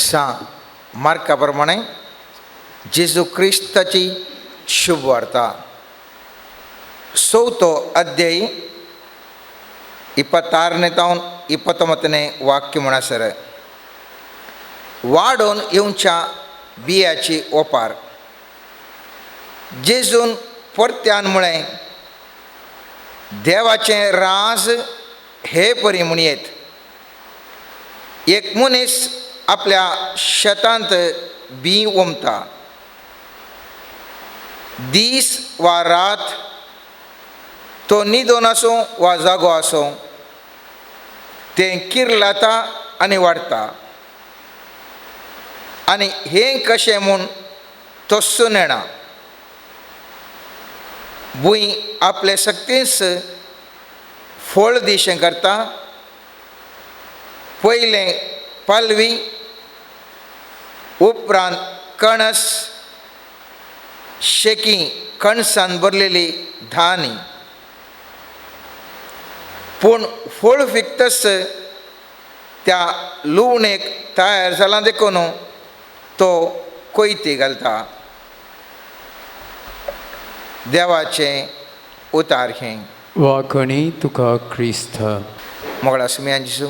सा मार्का प्रमाणे जेजू क्रिस्ताची शुभवार्ता 4 ಅಧ್ಯಾಯ 26ನೇ ತಾवन 29ನೇ वाक्य म्हणसर वाडोवन येवच्या बियाची ओपार. जेजून परत्यान म्हळें, देवाचें राज हे परी म्हणयेत, एक मनीस आपल्या शेतांत बी ओमता. दीस वा रात तो न्हिदोन आसूं वा जागो आसूं, तें किर्लाता आनी वाडटा, आनी हें कशें म्हूण तोस्सून येना. भूंय आपले शक्तीस फळ दिशें करता. पयलें पालवी, उपरांत कणस, शेकी कणसान भरलेली धानी. पूण फळ फिकतस त्या लुवणेक तयार जाला देखून तो कोयती घालता. देवाचें उतार हें. वाखणी तुका क्रिस्त. मोगळा सुमयान जेजू,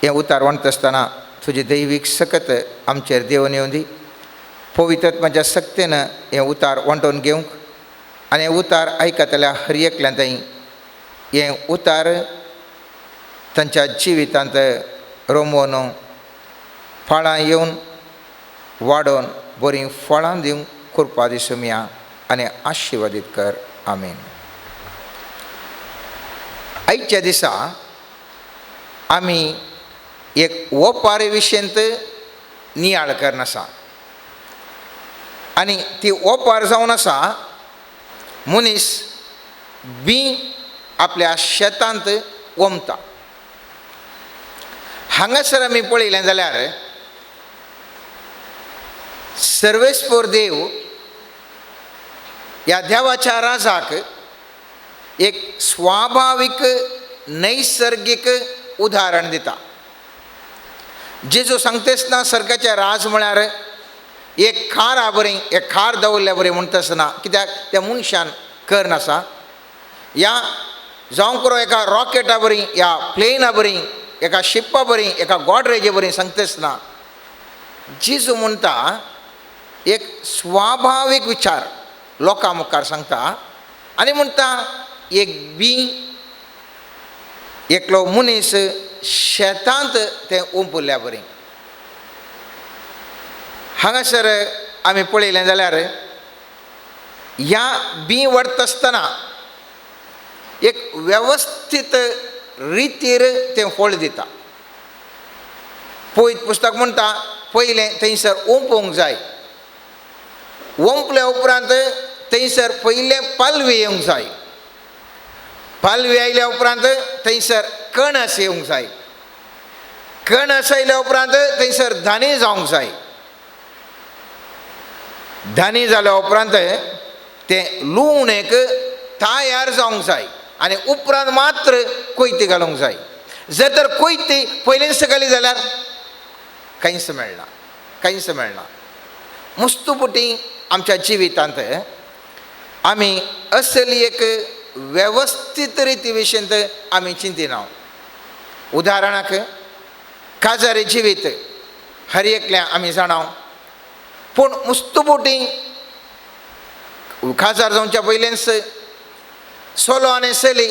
हें उतार वणत आसतना तुजी दैवीक सकत आमचेर देंवन येवं दी. पवित्र सक्तेन हें उतार वांटोवन घेवंक आनी हें उतार आयकतल्या हर एकल्यान थंय हें उतार तांच्या जिवितांत रोमोवन फळां येवन वाडोवन बरीं फळां दिवंक कृपा दी सुमया आनी आशिर्वादीत कर. आमीन. आयच्या दिसा आमी एक ओपारी विशयंत नियाळ करून आसा आनी ती ओपार जावन आसा मनीस बी आपल्या शेतांत ओमता. हांगासर आमी पळयलें जाल्यार सर्वेस्पोर देव ह्या देवाच्या राजाक एक स्वाभावीक नैसर्गीक उदाहरण दिता. जेजू सांगतेच ना सर्गाचें राज म्हळ्यार एक खार बरी, एक खार दवरल्या बरी म्हणटा ना, कित्याक त्या मनशान कर आसा. या जावं करो एका रॉकेटा बरी, या प्लेना बरी, एका शिप्पा बरी, एका गॉडरेजे बरी सांगतेच ना. जेजू म्हणटा एक स्वाभावीक विचार लोकां मुखार सांगता आनी म्हणटा एक बी एकलो मनीस शेतांत तें ओंपुल्ल्या बरी. हांगासर आमी पळयलें जाल्यार ह्या बी व्हरता आसतना एक वेवस्थीत रितीर तें फळ दिता. पयत पुस्तक म्हणटा पयलें थंयसर ओंपूंक जाय, ओंपल्या उपरांत थंयसर पयलें पालवी येवंक जाय, पालवी आयल्या उपरांत थंयसर कणस येवंक जाय, कणस आयल्या उपरांत थंयसर धानी जावंक जाय, धानी जाल्या उपरांत तें लुवणेक तयार जावंक जाय आनी उपरांत मात्र कोयती घालूंक जाय. जर तर कोयती पयलींच घाली जाल्यार कांयच मेळना, कांयच मेळना. मुस्तुपुटी आमच्या जिवितांत आमी असली एक वेवस्थीत रिती विशयंत आमी चिंतिना. उदाहरणाक काजारी जिवीत हर एकल्या आमी जाणा, पूण मुस्तुपुटी काजार जावच्या पयलींच चलो आनी चली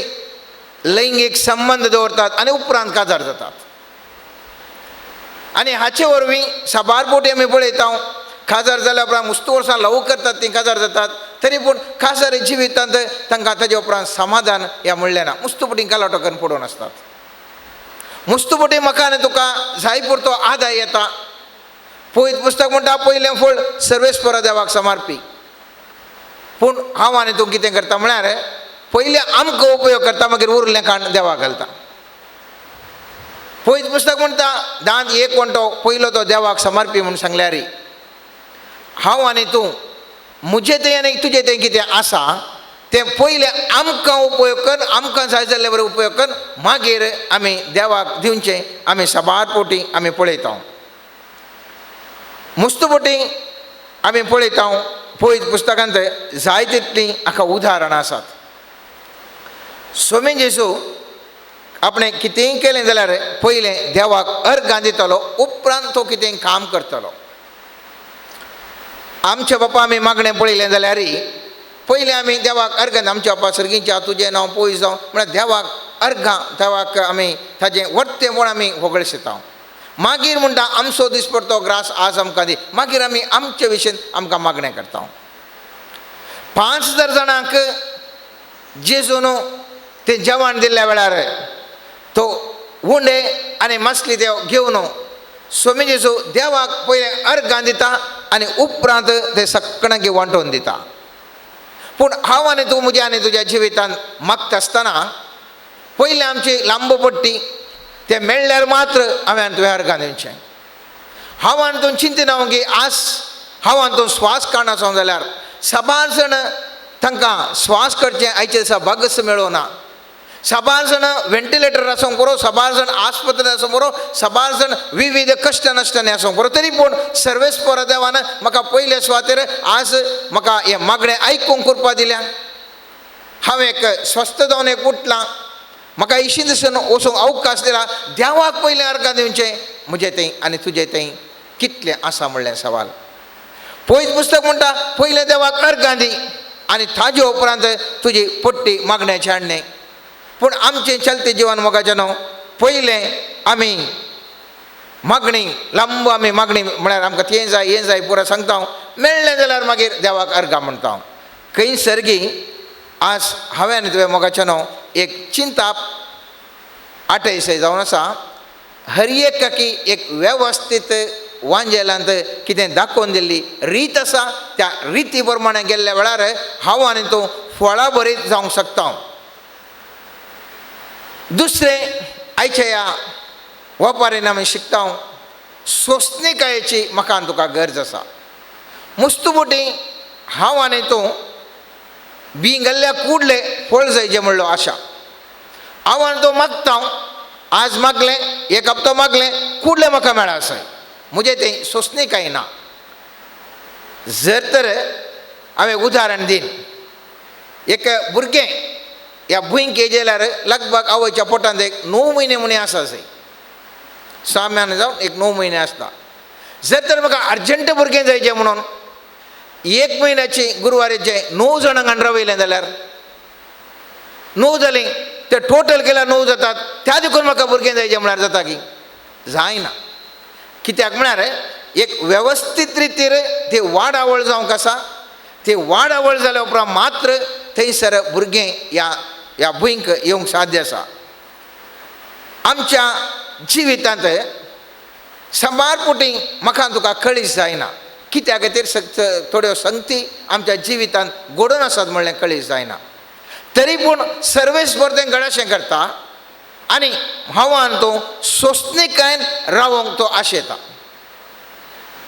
लैंगीक संबंद दवरतात आनी उपरांत काजार जातात. आनी हाचे वरवीं साबार पोटी आमी पळयता काजार जाल्या उपरांत मुस्तू वर्सां लव करतात, तीं काजार जातात, तरी पूण काजारी जिवितांत तांकां ताजे उपरांत समाधान ह्या म्हणलें ना. मुस्तुपटी गलाटो करून पडून आसतात. मुस्तुपटी म्हाका आनी तुका जाय पुरतो आदाय येता. पयत पुस्तक म्हणटा पयलें फळ सर्वेस्परा देवाक समर्पी. पूण हांव आनी तूं कितें करता म्हळ्यार पयलें आमकां उपयोग करता, मागीर उरलें खाण देवाक घालता. पयत पुस्तक म्हणटा दांत एक वंटो पयलो तो देवाक समर्पी म्हूण सांगल्यार हांव आनी तूं म्हजें तें आनी तुजें तें कितें आसा तें पयलें आमकां उपयोग कर, आमकां जाय जाल्ले बरें उपयोग कर, मागीर आमी देवाक दिवचें. आमी साबार पोटी आमी पळयता. मुस्तुपटी आमी पळयता पळयत पुस्तकांत जाय तितलीं हाका उदाहरणां आसात. स्वामी जेजू आपणें कितेंय केलें जाल्यार पयलें देवाक अर्गां दितलो, उपरांत तो कितेंय काम करतलो. आमच्या बापा आमी मागणें पळयलें जाल्यार पयलें आमी देवाक अर्गां, आमच्या बापा सर्गीच्या तुजें नांव पयस जावं म्हळ्यार देवाक अर्गां, देवाक आमी ताजें वर्तेंपण आमी होगळशिता. मागीर म्हणटा आमचो दिसपडतो ग्रास आज आमकां दी, मागीर आमी आमचे विशयन आमकां मागणें करता. 5000 जाणांक जेजून तें जेवण दिल्ल्या वेळार तो उंडे आनी मासली देव घेवन स्वामी जेजू देवाक पयलें अर्गां दिता आनी उपरांत ते सगळ्यांक वांटोवन दिता. पूण हांव आनी तूं म्हज्या आनी तुज्या जिवितान मागता आसतना पयलें आमची लांब पट्टी तें मेळ्ळ्यार मात्र हांवें आनी तुवें अर्गां दिवचें. हांव आनी तूं चिंतिना की आज हांव आनी तूं स्वास काडनासो जाल्यार साबार जाण तांकां स्वास काडचें आयचे दिसा भागस मेळना. साबार जाण वेंटिलेटर आसूंक पुरो, साबार जाण आस्पत्रेंत आसूंक पुरो, साबार जाण विविध कश्ट नश्टांनी आसूंक पुरो, तरी पूण सर्वेस्पर देवान म्हाका पयले सुवातेर आज म्हाका हें मागणें आयकूंक कृपा दिल्या. हांव एक स्वस्थ जावन एक उठलां, म्हाका इशी दिसून वचूंक अवकाश दिला. देवाक पयलें अर्गां दिवचें म्हजें थंय आनी तुजें थंय कितलें आसा म्हणलें सवाल. पयस पुस्तक म्हणटा पयलें देवाक अर्गां दी आनी ताजे उपरांत तुजी पट्टी मागण्याची हाडणें. पूण आमचें चलतें जिवन मोगाचें न्हू, पयलें आमी मागणी लांब आमी मागणी म्हळ्यार आमकां तें जाय हें जाय पुरो सांगता हांव, मेळ्ळें जाल्यार मागीर देवाक अर्गां म्हणटा हांव. खंय सर्गी आज हांवें आनी तुवें मोगाचें न्हू एक चिंताप आठयशें जावन आसा. हर एकाकी एक वेवस्थीत वांजेलांत कितें दाखोवन दिल्ली रीत आसा, त्या रिती प्रमाणे गेल्ल्या वेळार हांव आनी तूं फळां बरीत जावंक शकता. दुसरें आयच्या ह्या वेपारीन आमी शिकता सोंसणीकायेची म्हाका आनी तुका गरज आसा. मुस्तुबुटी हांव आनी तूं बी गेल्ल्या कुडले फळ जायचें म्हणलो आशा. हांव आनी तूं मागता, आज मागलें एक हप्तो मागलें कुडलें म्हाका मेळा आसाय, म्हजें तें सोंसणीकाय ना. जर तर हांवें उदाहरण दीन, एक भुरगें ह्या भुंयक जाल्यार लगभग आवयच्या पोटांत एक 9 म्हयने म्हणी आसा, 6 म्हयने जावन एक 9 म्हयने आसता. जर तर म्हाका अर्जंट भुरगें जायचें म्हणून 1 म्हयन्याची गुरवारीचें 9 जाणांक हाडून रावयलें जाल्यार 9 जालीं, ते टोटल केल्यार 9 जातात. त्या देखून म्हाका भुरगें जायचें म्हळ्यार जाता की जायना. कित्याक म्हळ्यार एक वेवस्थीत रितीर ती वाडावळ जावंक आसा. ती वाडावळ जाल्या उपरांत मात्र थंयसर भुरगें ह्या ह्या भुंयक येवंक साध्य आसा. आमच्या जिवितांत साबार पुटी म्हाका तुका कळीस जायना, कित्या खातीर थोड्यो संगती आमच्या जिवितांत घडोवन आसात म्हणलें कळीस जायना. तरी पूण सर्वेस्पर तें घडाशें करता आनी हांव आनी तूं सोंसणीकायेन रावोंक तो आशेता.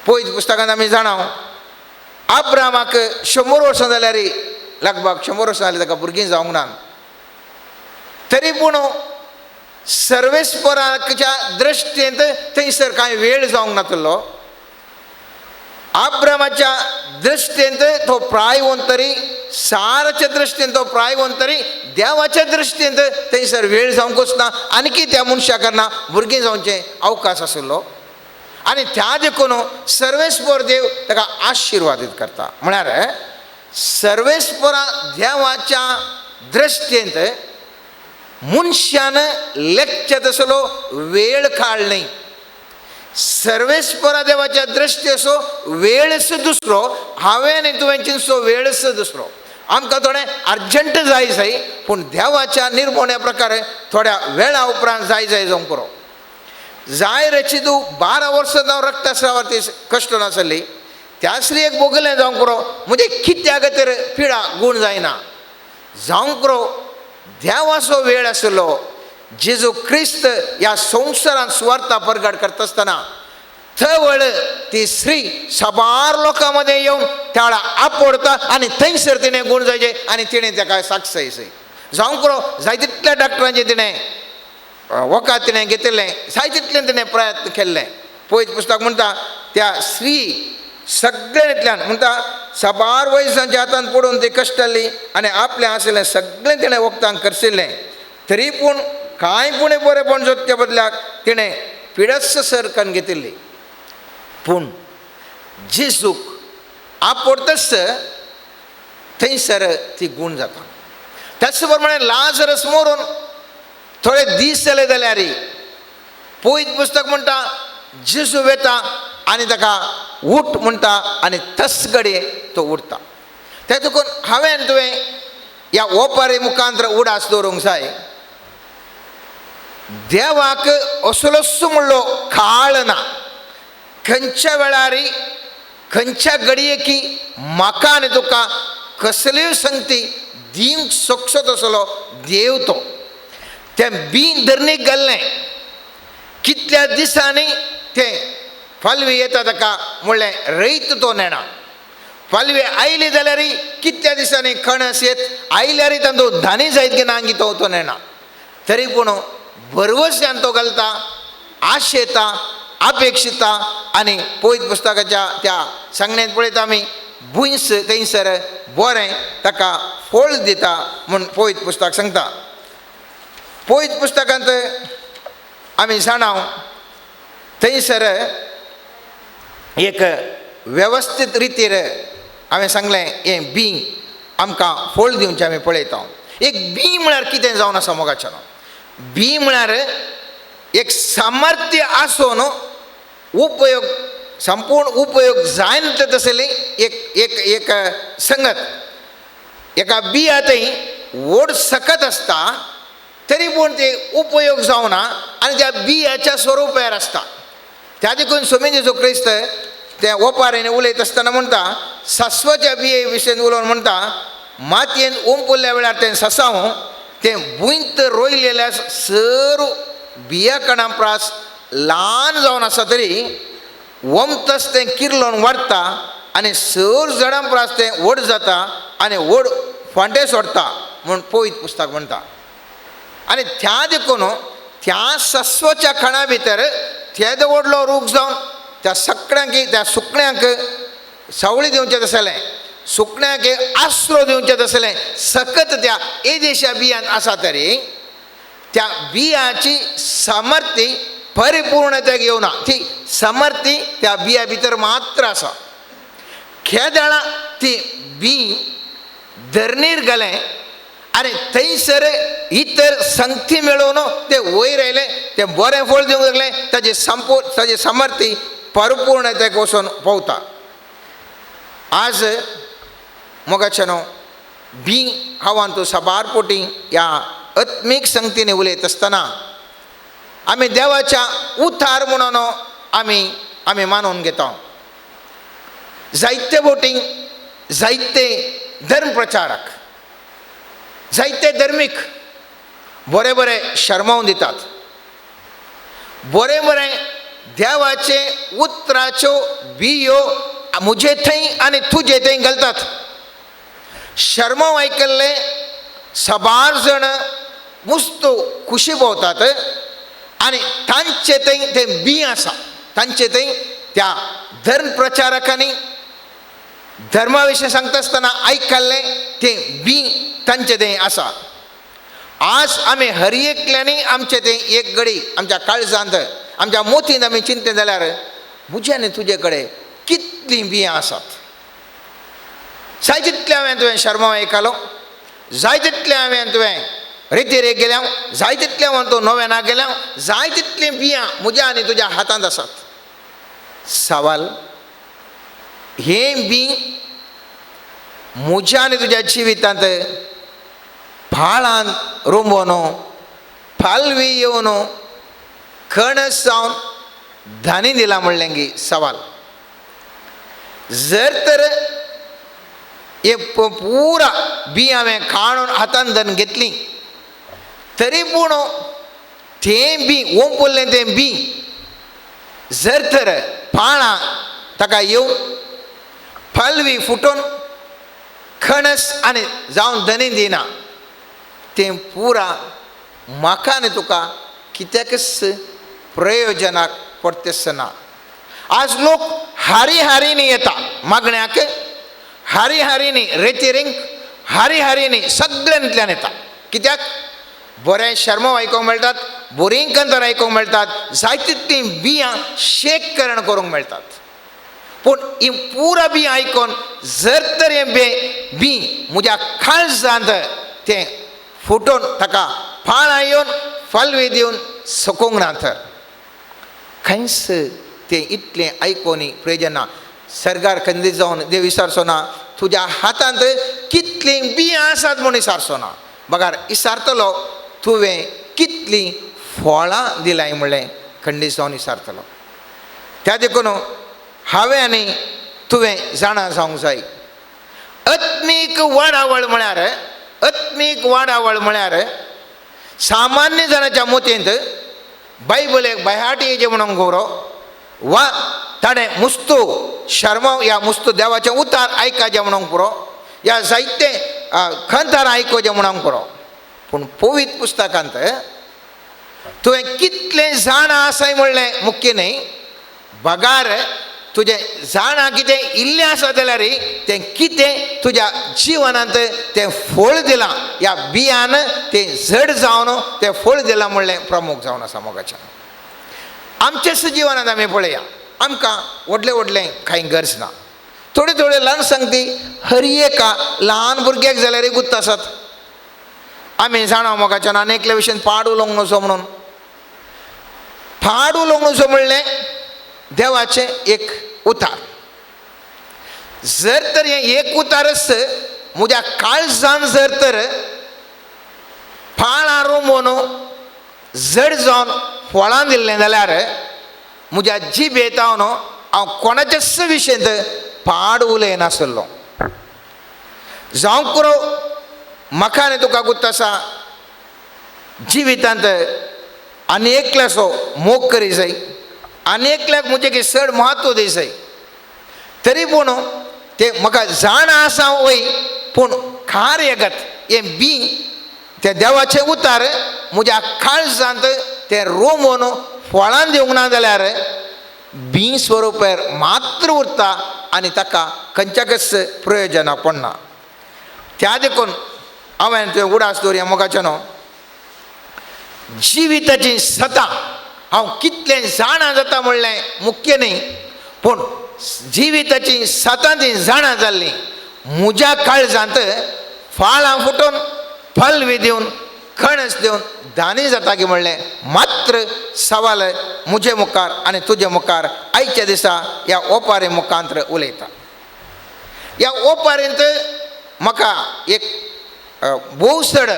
पयस पुस्तकांत आमी जाणा आब्रामाक 100 वर्सां जाल्यार लगभग 100 वर्सां जाल्यार ताका भुरगीं जावंक ना, तरी पूण सर्वेस्पराच्या दृश्टींत थंयसर कांय वेळ जावंक नातलो. आब्रामाच्या दृश्टींत तो प्रायवंत तरी, साराच्या दृश्टीन तो प्रायवंत तरी, देवाच्या दृश्टींत थंयसर वेळ जावंकूच ना. आनी त्या मनशा कारणां भुरगीं जावचें अवकाश आशिल्लो आनी त्या देखून सर्वेस्पर देव ताका आशिर्वादीत करता. म्हळ्यार सर्वेस्परा देवाच्या दृश्टींत मनशान लेखचे तसलो वेळ काळ न्हय. सर्वेस्परा देवाच्या दृश्टी असो वेळच दुसरो, हांवें आनी तुवें चिंतचो वेळच दुसरो. आमकां थोडें अर्जंट जाय जाय, पूण देवाच्या निर्मोण्या प्रकारे थोड्या वेळा उपरांत जाय जाय जावंक पुरो. जाय रचितू 12 वर्सां जावन रक्तस्रावाची कश्ट नासली त्या स्त्रियेक भोगलें जावंक पुरो. म्हणजे कित्या खातीर पिडा गूण जायना जावंक पुरो. देवाचो वेळ आशिल्लो. जेजू क्रिस्त ह्या संवसारांत सुवार्ता परगट करता आसतना थवळ ती स्त्री साबार लोकां मदें येवन त्या आपोडता आनी थंयसर तिणें गूण जायचे आनी तिणें ताका साक्षय जावंक पुरो. जाय तितल्या डॉक्टरांचें तिणें वखद तिणें घेतिल्लें, जाय तितलें तिणें प्रयत्न केल्लें, पयत पुस्तक म्हणटा त्या स्त्री सगळ्यांतल्यान म्हणटा साबार वयसांच्या हातान पडून ती कश्टल्ली आनी आपलें आशिल्लें सगळें तिणें वखदांक खर्चिल्लें, तरी पूण कांय पूण बरेंपण जोडच्या बदल्याक तिणें पिडस सरकान घेतिल्ली. पूण जेजूक आपोडतच थंयसर ती गूण जाता. त्याच प्रमाणे लाजरस मरून थोडे दीस जाले जाल्यार पयत पुस्तक म्हणटा जेजू वेता आनी ताका उठ म्हणटा आनी तस घडये तो उठता. ते देखून हांवें तुवें ह्या ओपारी मुखांत उडास दवरूंक जाय. देवाक असलोच म्हणलो काळ ना, खंयच्या वेळार खंयच्या घडयेकी म्हाका आनी तुका कसल्योय संगती दिवंक शकता तसलो देव तो. तें बीं धरणीक घाल्लें, कितल्या दिसांनी तें फालवी येता ताका म्हणलें रयत तो नेणा. फालवी आयली जाल्यार कितल्या दिसांनी कणस येत आयल्यार तांचो धानी जायत की ना तो तो नेणा. तरी पूण भरवश्यान तो घालता, आशेता, अपेक्षिता. आनी पयत पुस्तकाच्या त्या सांगण्यांत पळयता आमी भुंयस थंयसर बरें ताका फळ दिता म्हूण पयत पुस्तक सांगता. पयत पुस्तकांत आमी जाणा थंयसर एक वेवस्थीत रितीर हांवें सांगलें हें बीं आमकां फळ दिवचें आमी पळयता. एक बीं म्हळ्यार कितें जावन आसा मोगाचें? बीं म्हळ्यार एक सामर्थ्य आसून उपयोग संपूर्ण उपयोग जायना तसली एक एक एक संगत. एका बिया थंय व्हड सकत आसता तरी पूण ते उपयोग जावना आनी त्या बियाच्या स्वरुपार आसता. त्या देखून स्वामी जेजू क्रिस्त त्या ओपारीन उलयत आसतना म्हणटा सासवाच्या बिये विशयन उलोवन म्हणटा मातयेन ओंपुल्ल्या वेळार तें ससाव तें भुंयत रोयलेल्या सर बिया कणा प्रास ल्हान जावन आसा तरी वमतस तें किर्लोन वाडटा आनी सर झाडां प्रास तें व्हड जाता आनी व्हड फांटे सोडटा म्हूण पवित्र पुस्तक म्हणटा. आनी त्या देखून त्या सस्वाच्या खणा भितर तेदो व्हडलो रूख जावन त्या सगळ्यांक त्या सुकण्यांक सावळी दिवचें तसलें, सुकण्यांक आसरो दिवचें तसलें सकत त्या एदेशा बियांत आसा तरी त्या बियाची सामर्थ्य परिपूर्णतेक येवना. ती सामर्थ्य त्या बिया भितर मात्र आसा. खेदाळा ती बी धरणीर घालें आनी थंयसर इतर संगती मेळोवन ते वयर आयलें, तें बरें फळ दिवंक लागलें, ताजे ताजे सामर्थ्य परिपूर्णतेक वचून पावता. आज मोगाचें न्हू बी हांव तूं साबार पोटी ह्या आत्मीक संगतीन उलयत आसतना आमी देवाच्या उतार म्हणून आमी आमी मानून घेता. जायते बोटींग जायते धर्म प्रचारक जायते धर्मीक बरें बरें शर्मावन दितात, बरें बरें देवाचे उतराच्यो बियो म्हजे थंय आनी तुजे थंय घालतात. शर्माव आयकल्ले साबार जाण मुस्त खुशी भोंवतात आनी तांचे थंय तें बी आसा. तांचे थंय त्या धर्म प्रचारकांनी धर्मा विशीं सांगता आसतना आयकल्लें तें बी तांचे थंय आसा. आज आमी हर एकल्यांनी आमचें तें एक घडी आमच्या काळजांत आमच्या मोतीन आमी चिंतलें जाल्यार म्हज्या आनी तुजे कडेन कितलीं बियां आसात. जाय तितलें हांवें तुवें शर्मा आयकलो, जाय तितलें हांवें तुवें रेतीर गेल्या, जाय तितलें हांवें तूं नोवेना गेल्या, जाय तितलीं बियां म्हज्या आनी तुज्या हातांत आसात. सवाल हें बी म्हज्या आनी तुज्या जिवितांत फाळान रोंबोन फालवी येवन कणस जावन धानी दिला म्हणलें गी सवाल. जर तर हे पुरा बी हांवें काडून हातान धरून घेतली तरी पूण तें बी ओंपुल्लें तें बी जर तर पाळां ताका येवन फालवी फुटून खणस आनी जावन धनी दिना तें पुरा म्हाका आनी तुका कित्याकच प्रयोजनाक पडतेच ना. आज लोक हारी हारीनी येता मागण्याक, हारी हारीनी रेतिरींक, हारी हारीनी सगळ्यांतल्यान येता. कित्याक? बरें शर्म आयकूंक मेळटात, बरीं कंतर आयकूंक मेळटात, जायते तितलीं बियां शेक करण करूंक मेळटात. पूण ही पुरा बियां आयकून जर तर हें बी म्हज्या काळजांत तें फुटून ताका फाळां येवन फलवी दिवन सकूंक ना तर खंयच तें इतलें आयकून प्रयोजन ना. सरकार खंदीत जावन देव विसारचो ना तुज्या हातांत कितलीं बियां आसात म्हूण विसारचो ना, बगार विसारतलो तुवें कितलीं फळां दिलाय म्हणलें खंडीत जावन विसारतलो. त्या देखून हांवें आनी तुवें जाणा जावंक जाय, आत्मीक वाडावळ म्हळ्यार, आत्मीक वाडावळ म्हळ्यार सामान्य जाणाच्या मतींत बायबल एक बायहाटी येचें म्हणून गौरव वा ताणें मुस्तू शर्माव ह्या मुस्तू देवाचें उतार आयकाचें म्हणूंक पुरो, ह्या जायते खंतार आयकोचें म्हणूंक पुरो. पूण पवित्र पुस्तकांत तुवें कितलें जाणां आसाय म्हणलें मुख्य न्हय, बगार तुजें जाणां कितें इल्लें आसा जाल्यार तें कितें तुज्या जिवनांत तें फळ दिलां, ह्या बियान तें जड जावन तें फळ दिलां म्हणलें प्रमुख जावन आसा. मोगाच्यान आमच्याच जिवनांत आमी पळया, आमकां व्हडलें व्हडलें कांय गरज ना, थोडे थोडे ल्हान सांगती हर एका ल्हान भुरग्याक जाल्यार गुत्त आसात. आमी जाणा मोगाच्यान आनी एकल्या विशयन पाड उलोवंक नजो म्हणून, पाड उलोवंक नजो म्हणलें देवाचें एक उतार. जर तर हें एक उतारच म्हज्या काळजान जर तर फाळां रोमून जड जावन फळां दिल्लें जाल्यार म्हज्या जिबेत हांव हांव कोणाच्याच विशयंत पाड उलयनासलो. जावं करो म्हाका आनी तुका गुत्त आसा जिवितांत आनी एकल्याचो मोग करी जाय, आनी एकल्याक म्हजें की चड म्हत्व दी जाय, तरी पूण तें म्हाका जाणा आसा वय, पूण कार्यगत हें बी तें देवाचें उतार म्हज्या काळजांत तें रोमून फळां दिवंक ना जाल्यार बी स्वरुपार मात्र उरता आनी ताका खंयच्याकच प्रयोजना पडना. त्या देखून हांवें तुवें उडास दवरया मोगाचें न्हू, जिविताची सतां हांव कितलें जाणा जाता म्हणलें मुख्य न्ही, पूण जिविताची सतां ती जाणा जाल्ली म्हज्या काळजांत फाळां फुटून फल दिवन कणस दिवन दानी जाता की म्हणलें मात्र सवाल म्हजे मुखार आनी तुजे मुखार आयच्या दिसा ह्या ओपारी मुखांत उलयता. ह्या ओपारींत म्हाका एक भोव चड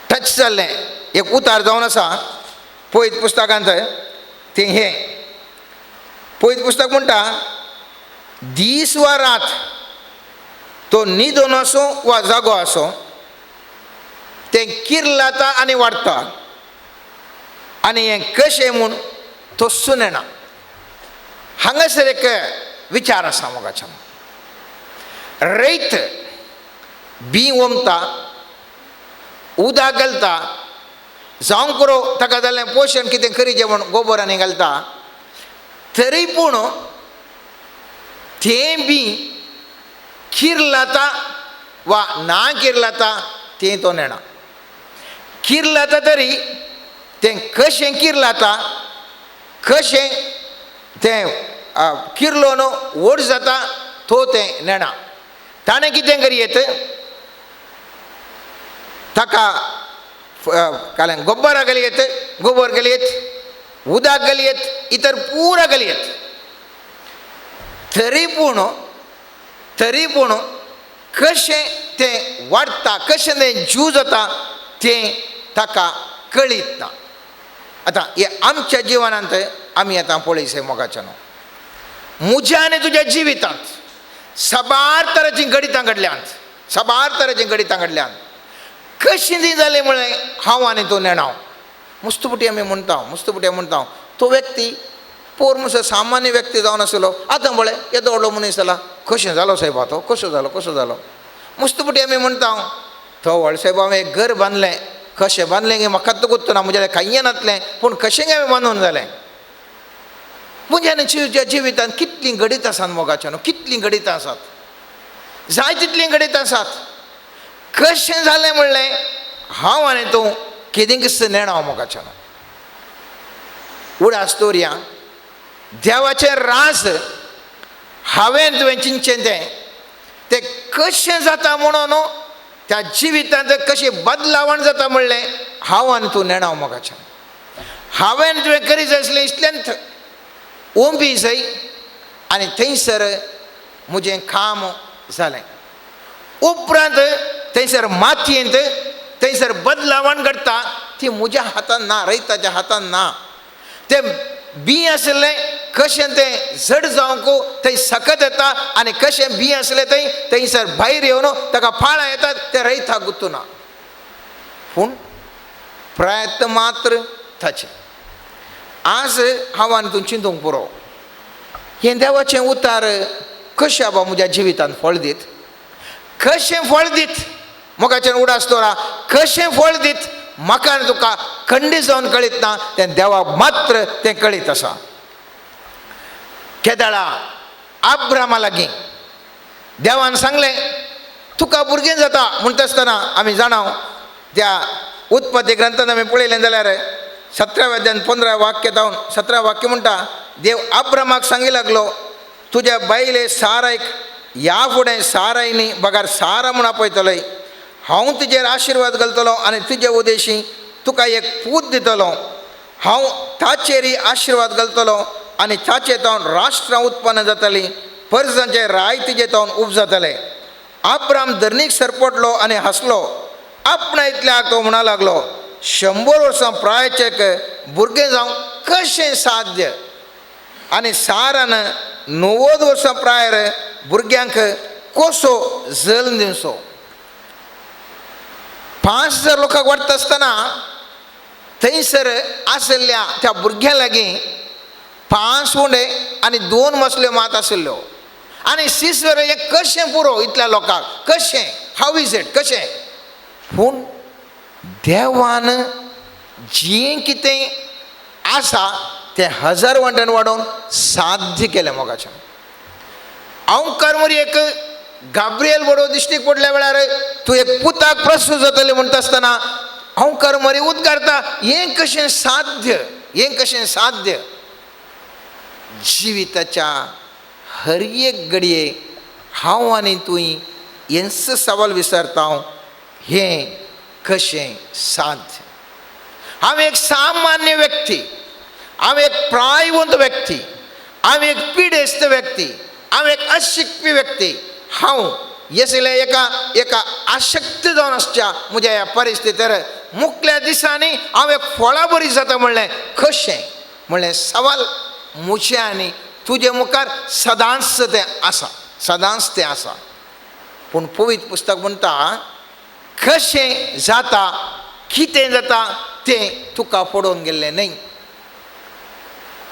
टच जाल्लें एक उतार जावन आसा पयत पुस्तकांत, तें हें पयत पुस्तक म्हणटा, दीस वा रात तो न्हिदून आसूं वा जागो आसूं तें किर्लाता आनी वाडटा आनी हें कशें म्हूण तोसून येना. हांगासर एक विचार आसा मोगाच्यान, रयत बी ओमता, उदक घालता, जावं करो ताका जाल्लें पोशण कितें करीचें म्हूण गोबरांनी घालता, तरी पूण तें बी किर्लाता वा ना किर्लाता तें तो नेणा. किर्लाता तरी तें कशें किर्लाता, कशें तें किर्लोन व्हड जाता तो तें नेणा. ताणें कितें करी येत ताका कारण गोबरा घालयेत, गोबर घालयेत, उदक घालयेत, इतर पुरा घालयेत, तरी पूण कशें तें वाडटा, कशें तें जीव जाता तें ताका कळीत ना. आतां हे आमच्या जिवनांत आमी आतां पळयसे मोगाच्या न्हू, म्हज्या आनी तुज्या जिवितांत साबार तरांचीं घडितां घडल्यांत, साबार तरांचीं घडितां घडल्यांत. कशीं ती जालीं म्हळें हांव आनी तूं नेणाव. मुस्तुपुटी आमी म्हणटा, मुस्तुपुटी म्हणटा तो व्यक्ती पोर मुसो सामान्य व्यक्ती जावन आसलो, आतां पळय येदो व्हडलो मनीस जाला, कशें जालो सायबा तो, कसो जालो, कसो जालो. मुस्तुपुटी आमी म्हणटा तो व्हड सायबा हांवें एक घर बांदलें, कशें बांदलें गे म्हाका तो गुत्त ना, म्हज्या कांय नातलें, पूण कशें गे हांवें बांदून जालें. म्हज्या आनी जिवितांत कितलीं घडीत आसात मोगाच्यान, कितलीं घडीत आसात, जाय तितलीं घडीत आसात. कशें जालें म्हणलें हांव आनी तूं कितेंच नेणा मोगाच्यान. उडास दवरया देवाचें राज हांवें तुवें चिंतचें तें तें कशें जाता म्हणून त्या जिवितांत कशें बदलावण जाता म्हणलें हांव आनी तूं नेणा मोगाच्यान. हांवें तुवें करी जाय आसलें इतल्यान ओंबी जाय आनी थंयसर म्हजें काम जालें. उपरांत थंयसर मातयेंत थंयसर बदलावण घडटा ती म्हज्या हातान ना, रयताच्या हातान ना. तें बी आशिल्लें कशें तें जड जावंक थंय सकत येता आनी कशें बी आसलें थंय थंयसर भायर येवन ताका फाळां येतात तें रयताक गुत्तुना. पूण प्रयत्न मात्र ताचें. आज हांव आनी तूं चिंतूंक पुरो हें देवाचें उतार कशें बाबा म्हज्या जिवितांत फळ दीत, कशें फळ दीत मोगाचें उडास दवरा, कशें फळ दीत म्हाका आनी तुका खंडीत जावन कळीत ना, तें देवाक मात्र तें कळीत आसा. केदळा आब्रामा लागीं देवान सांगलें तुका भुरगें जाता म्हणटा आसतना आमी जाणाव त्या उत्पत्ती ग्रंथान आमी पळयलें जाल्यार 17व्या अध्यायान 15 वाक्य जावन 17 वाक्य म्हणटा देव आब्रामाक सांगी लागलो तुज्या बायले सारायक ह्या फुडें साराय न्ही बगर सारा म्हूण आपयतलोय, हांव तुजेर आशिर्वाद घालतलो आनी तुजे उदेशी तुका एक पूत दितलो, हांव ताचेरय आशिर्वाद घालतलो आनी ताचे तावन राष्ट्रां उत्पन्न जातलीं, परजांचे राय तुजे तावन उब जातले. आब्राम धरणीक सरपटलो आनी हांसलो, आपणा इतल्याक तो म्हणा लागलो 100 वर्सां प्रायचेक भुरगें जावं कशें साध्य, आनी सारान 90 वर्सां प्रायर भुरग्यांक कसो जल्म दिवचो. 5000 लोकांक वाडटा आसतना थंयसर आशिल्ल्या त्या भुरग्यां लागीं 5 उंडे आनी 2 मसल्यो मात आशिल्ल्यो आनी शिसवर हें कशें पुरो इतल्या लोकांक, कशें, how is it, कशें. पूण देवान जें कितें आसा तें 1000 वांट्यान वाडोवन साध्य केलें मोगाचें. हांव मरी एक गाब्रियल बडो दिश्टीक पडल्या वेळार तूं एक पुताक प्रस्तूत जातलें म्हणटा आसतना हांव मरी उद्गारता हें कशें साध्य, हें कशें साध्य. जिविताच्या हर एक घडये हांव आनी तूं हेंच सवाल विचारता हांव, हें कशें साध्य. हांव एक सामान्य व्यक्ती, हांव एक प्रायवंत व्यक्ती, हांव एक पिडेस्त व्यक्ती, हांव एक अशिकपी व्यक्ती, हांव येसले एका एका आशक्त जावन आसच्या म्हज्या ह्या परिस्थितीर मुखल्या दिसांनी हांव एक फळां बरी जाता म्हणलें कशें म्हणलें सवाल म्हजें आनी तुजे मुखार सदांच तें आसा, सदांच तें आसा. पूण पवित्र पुस्तक म्हणटा कशें जाता कितें जाता तें तुका पडोवन गेल्लें न्हय.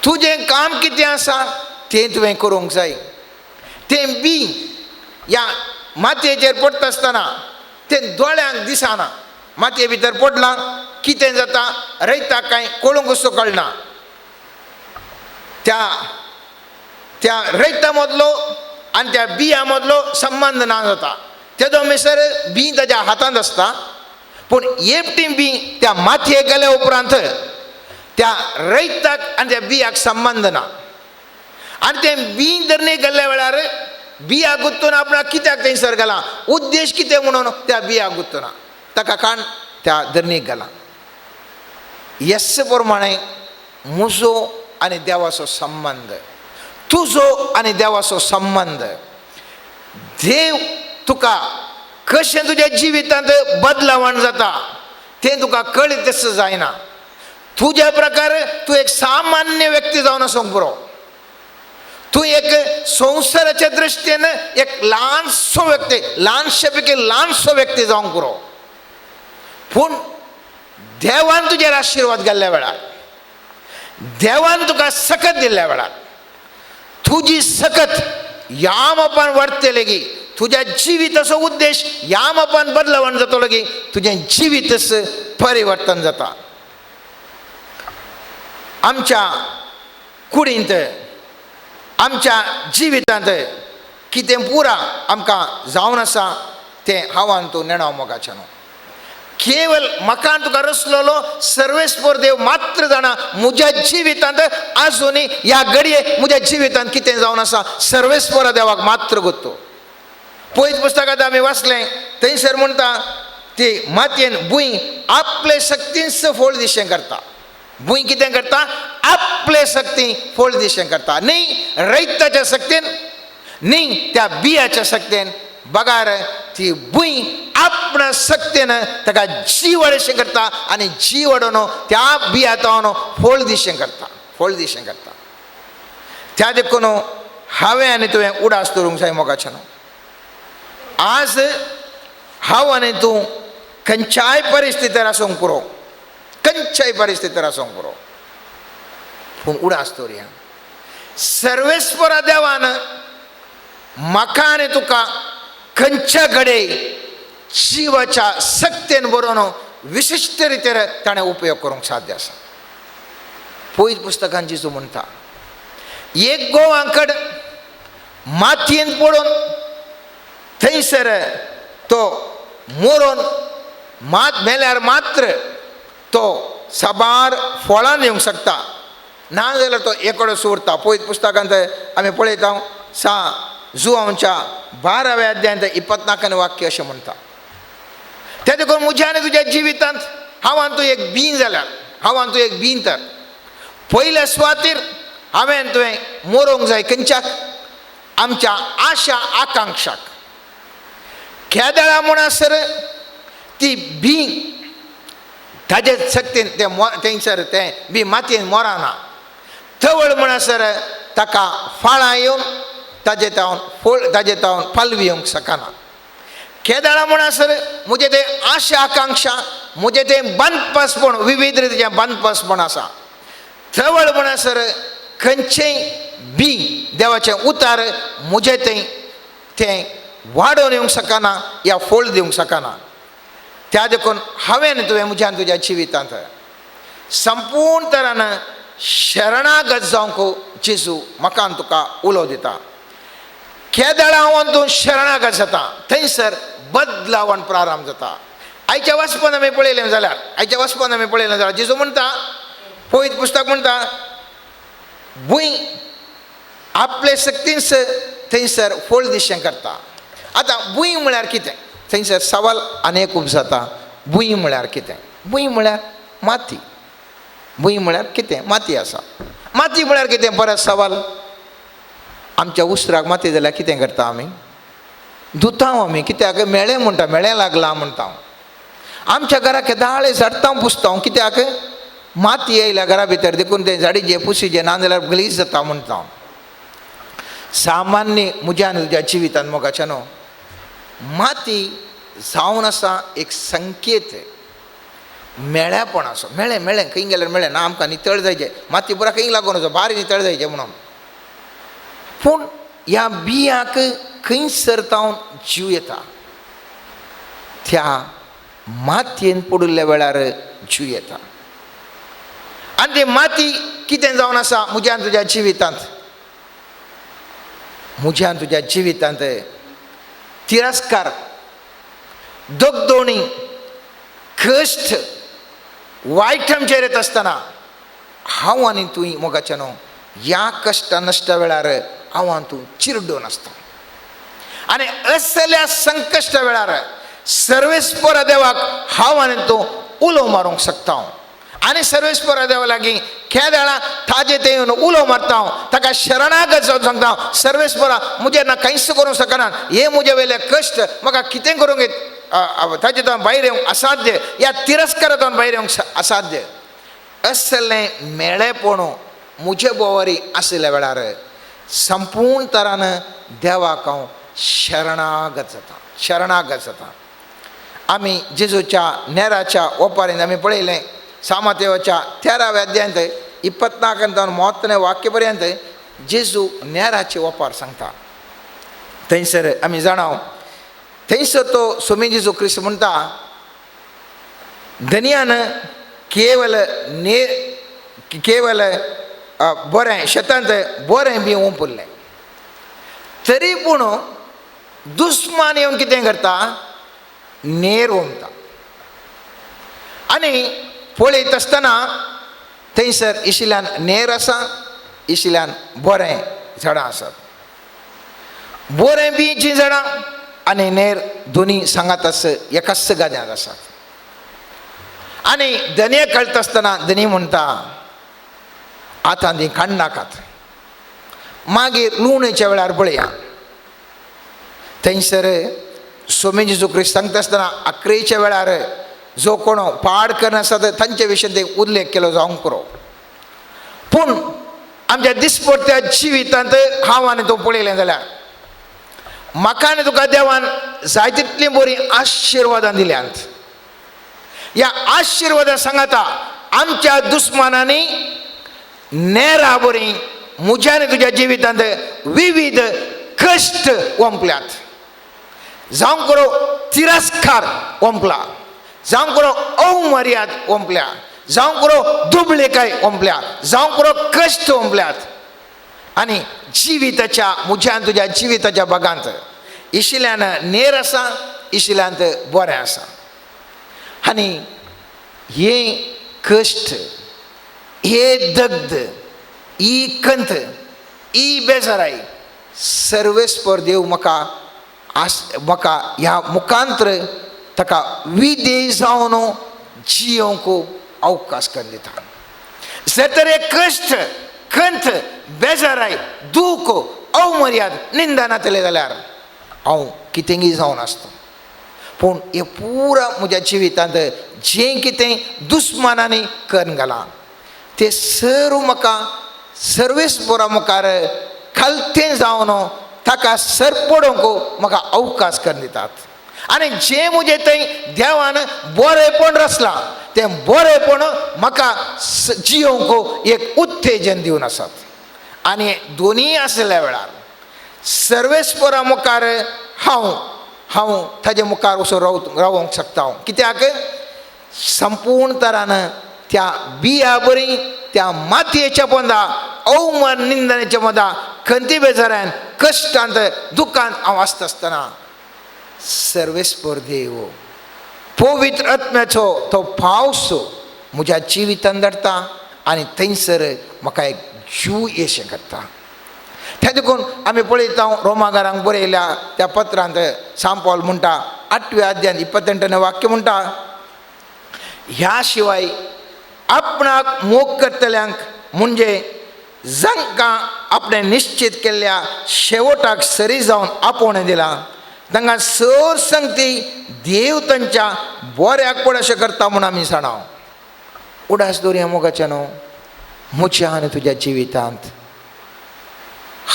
तुजें काम कितें आसा तें तुवें करूंक जाय. तें बी ह्या मातयेचेर पडटा आसतना तें दोळ्यांक दिसना, मातये भितर पडलां कितें जाता रयता कांय कळूंक कसो कळना. त्या त्या रयता मदलो आनी त्या बियां मदलो संबंद ना जाता. तेदो म्हणसर बी ताज्या हातांत आसता, पूण एकटी बी त्या मातयेक गेल्या उपरांत त्या रयताक आनी त्या बियाक संबंद ना. आनी तें बी धरणे गेल्ल्या वेळार बिया गुत्तून आपणाक कित्याक थंयसर गेला, उद्देश कितें म्हणून त्या बिया गुत्तूना ताका काण त्या धरणीक गेला. येस प्रमाणे म्हजो आनी देवाचो संबंद, तुजो आनी देवाचो संबंद, देव तुका कशें तुज्या जिवितांत बदलावण जाता तें तुका कळीत तशें जायना. तुज्या प्रकार तूं एक सामान्य व्यक्ती जावन आसूंक पुरो, तूं एक संवसाराच्या दृश्टीन एक ल्हानसो व्यक्ती, ल्हानशे पैकी ल्हानसो व्यक्ती जावंक पुरो. पूण देवान तुजेर आशिर्वाद घाल्ल्या वेळार, देवान तुका सकत दिल्ल्या वेळार, तुजी सकत ह्या मापान वाडटली गी, तुज्या जिविताचो उद्देश ह्या मापान बदलावण जातलो गी, तुजें जिवीतच परिवर्तन जाता. आमच्या कुडींत आमच्या जिवितांत कितें पुरा आमकां जावन आसा तें हांव आनी तूं नेणाव मोगाचें न्हू. केवल म्हाका तुका रचलोलो सर्वेस्पर देव मात्र जाणा म्हज्या जिवितांत आजुनूय ह्या घडये म्हज्या जिवितांत कितें जावन आसा सर्वेस्पर देवाक मात्र गोत्तो. पयत पुस्तकांत आमी वाचलें थंयसर म्हणटा ती मातयेन भूंय आपले शक्तींच फोळ दिशें करता. भूंय कितें करता? आपले शक्ती फोळ दिशें करता, न्ही रयताच्या शक्तीन, न्ही त्या बियाच्या शक्तीन, बगार ती भूंय आपणा शक्तीन ताका जीव अशें करता आनी जीव अडोवन त्या बिया तावन फोळ दिशें करता, फोळ दिशें करता. त्या देखून हांवें आनी तुवें उडास दवरूंक जाय मोगाचें न्हू. आज हांव आनी तूं खंयच्याय परिस्थितीर आसूंक पुरो, खंयच्याय परिस्थितीर आसूंक पुरो, पूण उडास दवरया सर्वेस्परा देवान म्हाका आनी तुका खंयच्या घडये जिवाच्या शक्तेन बरोवन विशिश्ट रितीर ताणें उपयोग करूंक साध्य आसा. पयत पुस्तकान जेजू म्हणटा एक गोवांकड मातयेन पडून थंयसर तो मोरोन मात मेल्यार मात्र तो साबार फळां दिवंक शकता, ना जाल्यार तो एकडो उरता. पयत पुस्तकांत आमी पळयता सा जुवांच्या 12व्या अध्यायांत 24 वाक्य अशें म्हणटा. ते देखून म्हज्या आनी तुज्या जिवितांत हांव आनी तूं एक बीन जाल्यार, हांव आनी तूं एक बीन तर पयल्या सुवातीर हांवें आनी तुवें मोरोंक जाय खंयच्याक? आमच्या आशा आकांक्षाक. केदळा म्हणसर ती बी ताजे शक्तीन तें थंयसर तें बी मातयेन मोराना, तवळ म्हणसर ताका फाळां येवन ताजे तावन फळ ताजे तावन पालवी येवंक शकना. केदळा म्हणसर म्हजें तें आशा आकांक्षा, म्हजें तें बांदपासपण, विविध रितीचें बांदपासपण आसा. तवळ म्हणसर खंयचेंय बी देवाचें उतार म्हजें तें तें वाडोवन येवंक शकना या फळ दिवंक शकना. त्या देखून हांवें तुवें म्हज्यान तुज्या जिवितांत संपूर्ण तरान शरणागत जावंक जेजू म्हाका आनी तुका उलो दिता. केदळा हांव तूं शरणागत जाता थंयसर बदलावण प्रारंभ जाता. आयच्या वाचपान आमी पळयलें जाल्यार, आयच्या वाचपान आमी पळयलें जाल्यार जेजू म्हणटा, पवित्र पुस्तक म्हणटा, भूंय आपले शक्तींस थंयसर फळ दिशें करता. आतां भूंय म्हळ्यार कितें? थंयसर सवाल आनी खूब जाता. भूंय म्हळ्यार कितें? भूंय म्हळ्यार माती. भूंय म्हळ्यार कितें? माती आसा. माती म्हळ्यार कितें? परत सवाल. आमच्या उसराक माती जाल्यार कितें करता आमी? धुता आमी. कित्याक? मेळें म्हणटा, मेळें लागलां म्हणटा. आमच्या घराक केदाळे झाडटा पुसता, कित्याक? माती येयल्या घरा भितर, देखून तें झाडी जे पुसी जे ना जाल्यार गलीज जाता म्हणटा. सामान्य म्हज्या आनी तुज्या जिवितान मोगाच्या न्हू, माती जावन आसा एक संकेत मेळ्यापण आसा. मेळ्ळें मेळ्ळें खंय गेल्यार मेळ्ळें ना, आमकां नितळ जायचें, माती पुरा खंय लागून वचो, बारी नितळ जायचें म्हणून. पूण ह्या बियांक खंयसर तावन जीव येता? त्या मातयेन पडिल्ल्या वेळार जीव येता. आनी ती माती कितें जावन आसा म्हज्या आनी तुज्या जिवितांत? म्हज्या आनी तुज्या जिवितांत तिरस्कार, दगदोणी, कश्ट, वायट आमचेर येत आसतना हांव आनी तूं मोगाचें न्हू ह्या कश्टा नश्टा वेळार हांव आनी तूं चिरडून आसता. आनी असल्या संकश्टा वेळार सर्वेस्पर देवाक हांव आनी तूं उलो मारूंक शकता. आनी सर्वेस्पर देवा लागीं केदळा ताजे ते येवन उलो मारता, ताका शरणागत जावन सांगता, सर्वेस्परा म्हजें ना कांयच करूंक शकना, हे म्हजे वयले कश्ट म्हाका कितें करूंक येत, ताजे तावन भायर येवंक असाध्य, ह्या तिरस्कारांतल्यान भायर येवंक असाध्य. असलें मेळेपण म्हजे बोवारी आशिल्ल्या वेळार संपूर्ण तरान देवाक हांव शरणागत जाता, शरणागत जाता. आमी जेजूच्या नेराच्या ओपारीन आमी पळयलें सामातेवाच्या 13व्या अध्यायांत 24 30 वाक्य पर्यंत जेजू नेराचे ओपार सांगता. थंयसर आमी जाणाव, थंयसर तो स्वामी जेजू क्रिस्त म्हणटा, धनयान केवल केवल बरें शेतांत बरें बी ओंपुरलें तरी पूण दुस्मान येवन कितें करता, नेर ओंपता. आनी पळयत आसतना थंयसर इशिल्यान नेर आसा, इशिल्यान बरें झाडां आसात. बरें बींचीं झाडां आनी नेर दोनी सांगात आस, एकाच गाद्यांत आसात. आनी धनये कळटा आसतना धनी म्हणटा आतां ती काडनाकात, मागीर लुवणेच्या वेळार पळया. थंयसर स्वामी जेजू क्रिस्त सांगता आसतना आक्रेच्या वेळार जो कोण पाड करनासता तांचे विशीं ते उल्लेख केलो जावंक पुरो. पूण आमच्या दिसपडत्या जिवितांत हांव आनी तूं पळयलें जाल्यार म्हाका आनी तुका देवान जाय तितलीं बरीं आशिर्वादां दिल्यांत. ह्या आशिर्वादां सांगाता आमच्या दुस्मानांनी नेरा बरी म्हज्या आनी तुज्या जिवितांत विविध कश्ट ओंपल्यात. जावंक करो तिरस्कार ओंपला, जावंक करो अवमर्याद ओंपल्या, जावंक करो दुबळेकाय ओंपल्या, जावंक करो कश्ट ओंपल्यात. आनी जिविताच्या म्हज्या आनी तुज्या जिविताच्या भागांत इशिल्यान नेर आसा, इशिल्यांत बरें आसा. आनी हे कश्ट, हे दग्ध, ही कंत, ही बेजाराय सर्वेस्पर देव म्हाका आस म्हाका ह्या मुखांत्र ताका विधेय जावन जियोंक अवकाश करून दिता. जर तर हे कश्ट, कंत, बेजाराय, दूख, अवमर्याद, निंदा नातले जाल्यार हांव कितेंगी जावन आसता. पूण हे पुरा म्हज्या जिवितांत जें कितें दुस्मानांनी करून घालां तें सर्व म्हाका सर्वेस्परा मुखार खालतें जावन ताका सरपडोवंक म्हाका अवकाश करून दितात. आनी जें म्हजें थंय देवान बरेंपण रचलां तें बरेंपण म्हाका जियोवंक एक उत्तेजन दिवन आसात. आनी दोनूय आसल्या वेळार सर्वेस्परा मुखार हांव हांव ताजे मुखार वचून रावोंक शकता हांव. कित्याक संपूर्ण तरान त्या बिया बरी त्या मातयेच्या पोंदा, अवमान निंदनेच्या पोंदा, खंती बेजारान, कश्टांत, दुखांत हांव आसता आसतना सर्वेस्पर देव पवित्र आत्म्याचो तो पावस म्हज्या जिवितान धाडटा आनी थंयसर म्हाका एक जीव येशें करता. त्या देखून आमी पळयता रोमागारांक बरयल्या त्या पत्रांत सांत पावल म्हणटा 8व्या अध्यायांत 28 वाक्य म्हणटा, ह्या शिवाय आपणाक मोग करतल्यांक म्हणजे जांकां आपणें निश्चित केल्ल्या शेवटाक सरी जावन आपोवणें दिलां तांकां सर संगती देव तांच्या बऱ्याक पड अशें करता म्हूण आमी जाणा. उडास दवरया मोगाच्या न्हू म्हज्या आनी तुज्या जिवितांत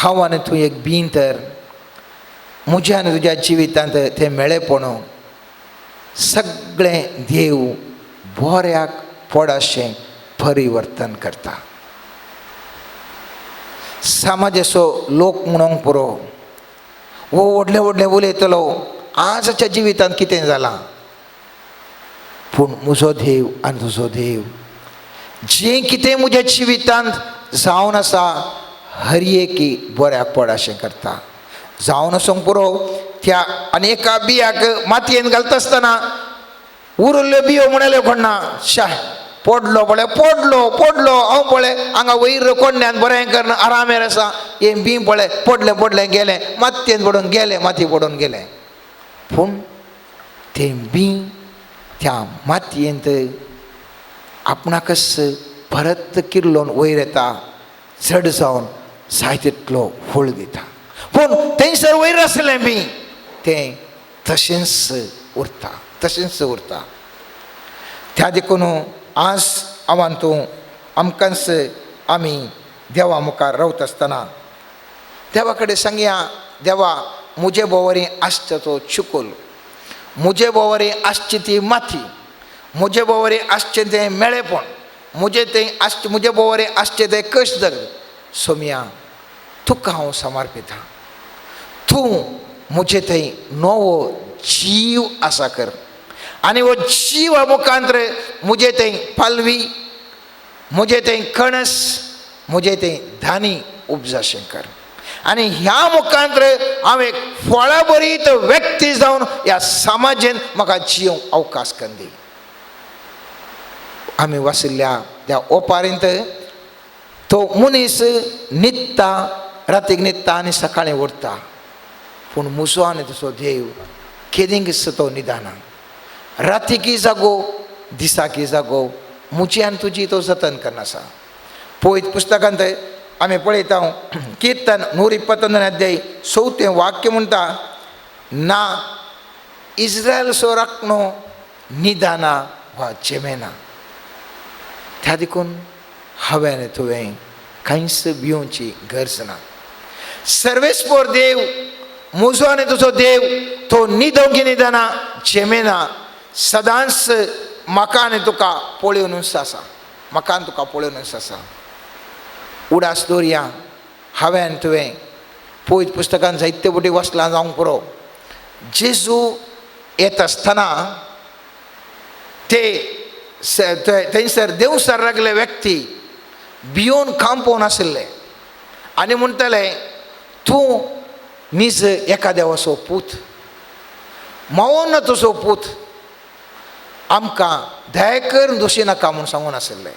हांव आनी तूं एक बीन तर म्हज्या आनी तुज्या जिवितांत तें मेळेपण सगळें देव बऱ्याक पड अशें परिवर्तन करता. समाजाचो लोक म्हणूंक पुरो वो व्हडलें व्हडलें उलयतलो आजच्या जिवितांत कितें जालां, पूण म्हजो देव आनी तुजो देव जें कितें म्हज्या जिवितांत जावन आसा हर एकी बऱ्याक पड अशें करता. जावन आसूंक पुरो त्या आनी एका बियाक मातयेन घालता आसतना उरिल्ल्यो बियो म्हणले कोण्णा शा पडलो पळय पडलो पडलो हांव पळय हांगा वयर कोण्ण्यान बरें करून आरामेर आसा हें बी पळय पडलें पडलें गेलें मातयेन पडून गेलें माती पडून गेलें. पूण तें बी त्या मातयेंत आपणाकच परत किर्लोन वयर येता, चड जावन जाय तितलो फळ दिता. पूण थंयसर वयर आसलें बी तें तशेंच उरता, तशेंच उरता. त्या देखून आज हांव तूं आमकांच आमी देवा मुखार रावता आसतना देवा कडेन सांगया, देवा म्हजे भोंवरी आसता तो चिकोल, म्हजे भोंवरी आसची ती माती, म्हजे भोंवरी आसचें तें मेळेपण, म्हजें तें आसचें म्हजे भोंवरी आसचें तें कश्ट दर सोमया तुका हांव समर्पिता, तूं म्हजे थंय नवो जीव आसा कर आनी हो जिवा मुखांत्र म्हजे थंय पालवी, म्हजे थंय कणस, म्हजें तें धानी उपजाशें कर आनी ह्या मुखांत्र हांव एक फळाभरीत व्यक्ती जावन ह्या समाजेन म्हाका जिवंक अवकाश करून दी. आमी वाचिल्ल्या त्या ओपारींत तो मनीस न्हिदता, रातीक न्हिदता आनी सकाळीं उरता, पूण म्हजो आनी तुजो देव केदींक तो न्हिदना. रातीकी जागो दिसाकी जागो म्हजी आनी तुजी तो जतन करना आसा. पवित्र पुस्तकांत आमी पळयता किर्तन 129 अध्याय 4 वाक्य म्हणटा, ना इस्रायल सो राखणो न्हिदना वा जेमेना. त्या देखून हांवें आनी तुवें कांयच भिवची गरज ना. सर्वेस्पोर देव म्हजो आनी तुजो देव तो न्हिदोंक न्हिदना जेमेना, सदांच म्हाका आनी तुका पळोवनूच आसा, म्हाका आनी तुका पळोवनूच आसा. उडास दवरया हांवें आनी तुवें पवित्र पुस्तकान जायते फावटी वाचलां जावंक पुरो. जेजू येता आसतना ते थंयसर देवसर लागले व्यक्ती भियोन कांपोवन आशिल्ले आनी म्हणटाले, तूं नीज एका देवाचो पूत, मावोन तुजो पूत, आमकां दया करून दोशी नाका म्हूण सांगून आशिल्ले.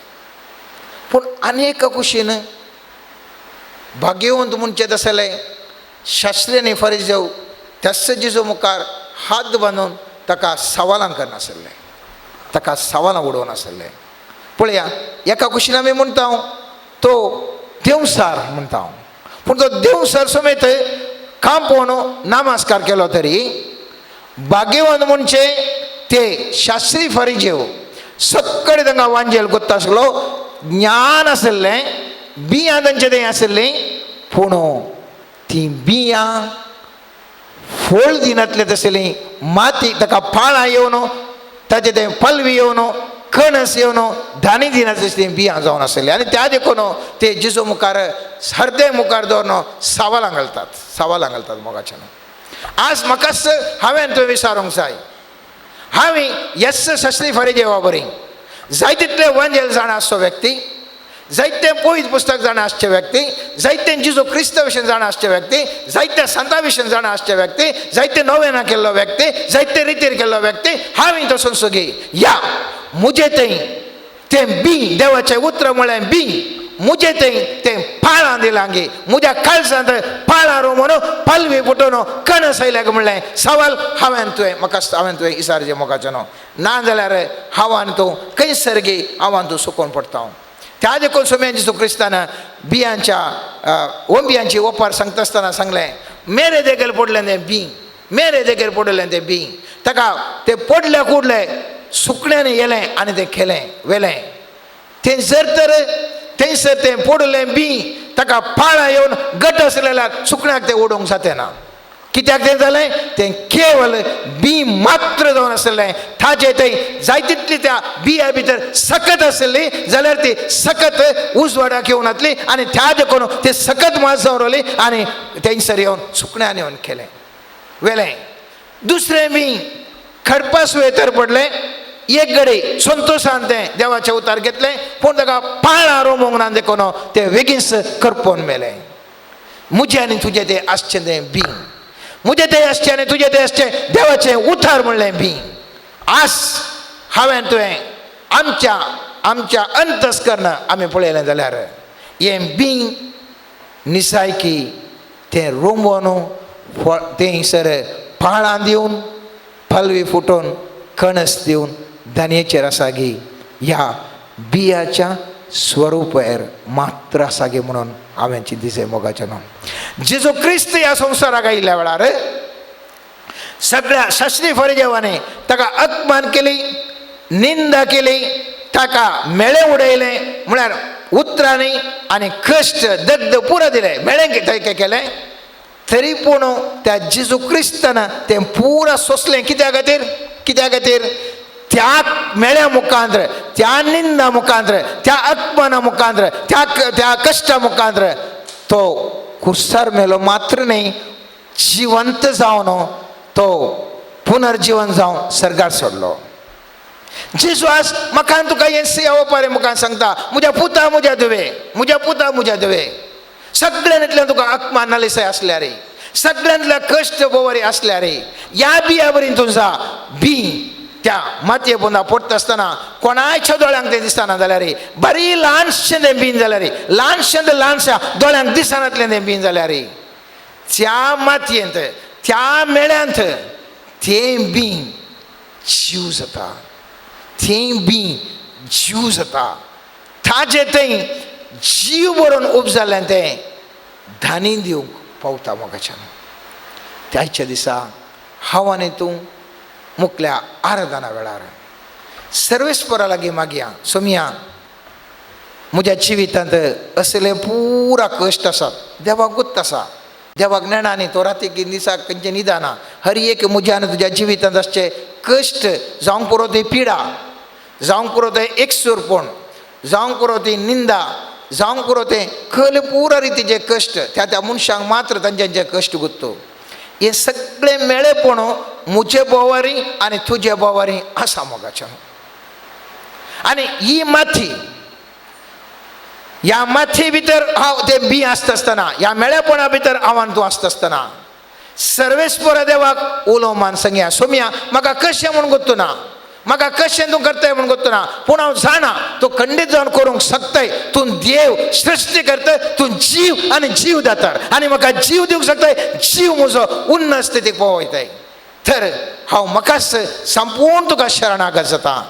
पूण आनी एका कुशीन भाग्यवंत म्हणचें आसलें शास्त्री आनी फरिजेव त्याच जेजू मुखार हात बांदून ताका सवालां करनासले, ताका सवालां उडोवन आसले. पळया एका कुशीन आमी म्हणटा तो देवसार म्हणटा, पूण तो देवसार समेत कांपोवन नमस्कार केलो तरी भाग्यवंत म्हणचे ते शास्त्री फरिजेव सगळे तांकां वांजेल कोत्ता आसलो, ज्ञान आशिल्लें, बियां तांचें तें आशिल्लीं, पूण तीं बियां फळ दिनातलें तसलीं माती ताका पाळां येवन ताचें तें पलवी येवन कणस येवन धानी दिनातलीं तीं बियां जावन आशिल्लीं. आनी त्या देखून ते जेजू मुखार हृदय मुखार दवरून सवालां घालतात, सवालां घालतात मोगाच्यान. आज म्हाकाच हांवें तुवें विचारूंक जाय, हांवें येस शास्त्री फरिजेवा बरी जाय तितलें वांजेल जाणा आसचो व्यक्ती, जायते पवित्र पुस्तक जाणा आसचे व्यक्ती, जायते जेजू क्रिस्ता विशीं जाणा आसचे व्यक्ती, जायते संता विशीं जाणा आसचे व्यक्ती, जायते नोवेना केल्लो व्यक्ती, जायते रितीर केल्लो व्यक्ती, हांवें तो संसोगी या म्हजें थंय तें बी देवाचें उतर म्हळें बी म्हजें थंय तें पाळां दिलां गे, म्हज्या काळजांत पाळां रोमून पालवी फुटून कणस आयल्या म्हणलें सवाल हांवें तुवें म्हाका हांवें तुवें इसारचें मोगाचें न्हू, ना जाल्यार हांव आनी तूं खंयसर गे हांव आनी तूं सुकोवन पडटा. त्या देखून स्वामी जेजू क्रिस्तान बियांच्या ओंबियांची ओपार सांगता आसतना सांगलें, मेरे देगेर पडलें तें बी, मेरे देगेर पडलें तें बी, ताका तें पडल्या कुडलें सुकण्यान येलें आनी तें खेलें वेलें. तें जर तर थंयसर तें पडलें बी ताका पाळां येवन गट आसलेल्या सुकण्याक तें उडोवंक जातें ना. कित्याक तें जालें? तें केवल बी मात्र जावन आसलें, ताजें थंय जाय तितली त्या बिया भितर सकत आसली जाल्यार ती सकत उजवाडाक येवन आसली आनी त्या देखून ते सकत मास जावन रावली आनी थंयसर येवन सुकण्यान येवन खेलें वेलें. दुसरें बी खडपा सुवेतर पडलें, एक घडी संतोशान तें देवाचें उतार घेतलें, पूण ताका पाळां रोमूंक ना देखून तें बेगीनच करपोवन मेलें. म्हजें आनी तुजें तें आसचें तें बी, म्हजें तें आसचें आनी तुजें तें आसचें देवाचें उतार म्हणलें बी. आज हांवें तुवें आमच्या आमच्या अंतस्कर्ण आमी पळयलें जाल्यार हें बी निसायकी तें रोमोन फळ तें सर पाळां दिवन पालवी फुटोवन कणस दिवन दानयेचेर आसा गी ह्या बियाच्या स्वरूपार मात्र आसा गे म्हणून हांवें चिंतिचें मोगाचें न्हू. जेजू क्रिस्त ह्या संवसाराक आयिल्ल्या वेळार सगळ्या शास्त्री फरिजेवांनी ताका अपमान केली, निंदा केली, ताका मेळे उडयलें, म्हळ्यार उतरांनी आनी कश्ट दग्ध पुरो दिलें, मेळें थंय केलें, तरी पूण त्या जेजू क्रिस्तान तें पुरा सोंसलें. कित्या खातीर? कित्या खातीर? त्या मेळ्या मुखांत्र, त्या निंदा मुखांत्र, त्या अपमाना मुखांत्र, त्या त्या कश्टा मुखांत्र तो कुर्सार मेलो मात्र न्ही, जिवंत जावन तो पुनर्जीवन जावन सर्गार सोडलो. जेजू आज म्हाका तुका हें सेवा मुखार सांगता, म्हज्या पुता म्हज्या धुवे, म्हज्या पुता म्हज्या धुवे, सगळ्यांतल्यान तुका अपमान नालिसाय आसल्यार रे, सगळ्यांतल्या कश्ट बोवारी आसल्यार रे, ह्या बिया बरी तुजा बी त्या मातये पोंदा पडटा आसतना कोणायच्या दोळ्यांक तें दिसना जाल्यार रे, बरी ल्हानशें तें बीन जाल्यार रे, ल्हानशें तें ल्हानश्या दोळ्यांक दिसनातलें तें बीन जाल्यार रे, त्या मातयेंत त्या मेळ्यांत तें बी जीव जाता, तें बी जीव जाता, ताजें थंय जीव बरोवन उब जाल्ल्यान तें धानी दिवंक पावता मोगाच्यान. त्याच्या दिसा हांव आनी तूं मुकल्या आराधना वेळार सर्वेस्परा लागीं मागया, सोमया म्हज्या जिवितांत असले पुरा कश्ट आसात, देवाक गुत्त आसा, देवाक नेणा न्ही, तो रातीक दिसाक खंयचें निदाना, हर एक म्हज्या आनी तुज्या जिवितांत आसचे कश्ट जावंक पुरो ती पिडा, जावंक पुरो तें एकसूरपण, जावंक पुरो ती निंदा, जावंक पुरो तें खल पुरा रितीचे कश्ट, त्या त्या मनशांक मात्र तांचे कश्ट गुत्तो, हे सगळे मेळेपण म्हजे बोवारी आनी तुजे बोवारी आसा मोगाच्यान. आनी ही माती, ह्या माथी भितर हांव तें बी आसता आसतना, ह्या मेळेपणा भितर हांव आनी तूं आसता आसतना सर्वेस्परा देवाक उलो मान सांगया, सोमया म्हाका कशें म्हूण गोत्तू ना, म्हाका कशें तूं करताय म्हूण गोत्तू ना, पूण हांव जाणा तूं खंडीत जावन करूंक शकताय, तूं देव सृश्टी करताय, तूं जीव आनी जीव दातार आनी म्हाका जीव दिवंक शकताय, जीव म्हजो उन्नत स्थितीक पावयताय, तर हांव म्हाकाच संपूर्ण तुका शरणागत जाता.